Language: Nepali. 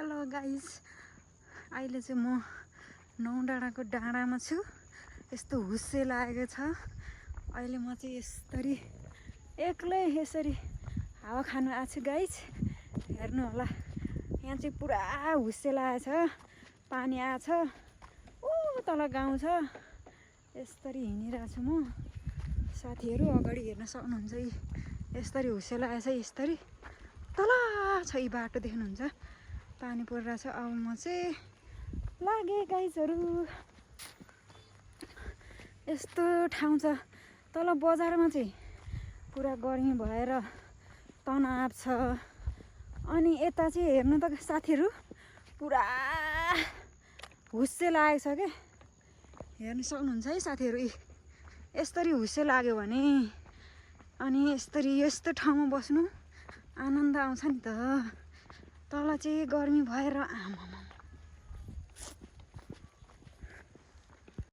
हेलो गाइज, अहिले चाहिँ म नौडाँडाको डाँडामा छु। यस्तो हुस्से लागेको छ। अहिले म चाहिँ यसरी एक्लै यसरी हावा खानु आएको छु गाइज। हेर्नु होला, यहाँ चाहिँ पुरा हुस्से लागेको छ, पानी आएछ। ऊ तल गाउँ छ, यसरी हिँडिरहेको छु म। साथीहरू अगाडि हेर्न सक्नुहुन्छ, यसरी हुस्से लागेको छ। यसरी तल छ, यी बाटो देख्नुहुन्छ, पानी परिरहेछ। अब म चाहिँ लागेँ गाइजहरू। यस्तो ठाउँ छ तल बजारमा चाहिँ पुरा गर्मी भएर तनाव छ। अनि यता चाहिँ हेर्नु त साथीहरू, पुरा हुस्से लागेको छ क्या। हेर्न सक्नुहुन्छ है साथीहरू, यसरी हुस्से लाग्यो भने अनि यस्तो ठाउँमा बस्नु आनन्द आउँछ नि त। तल चाहिँ गर्मी भएर आमा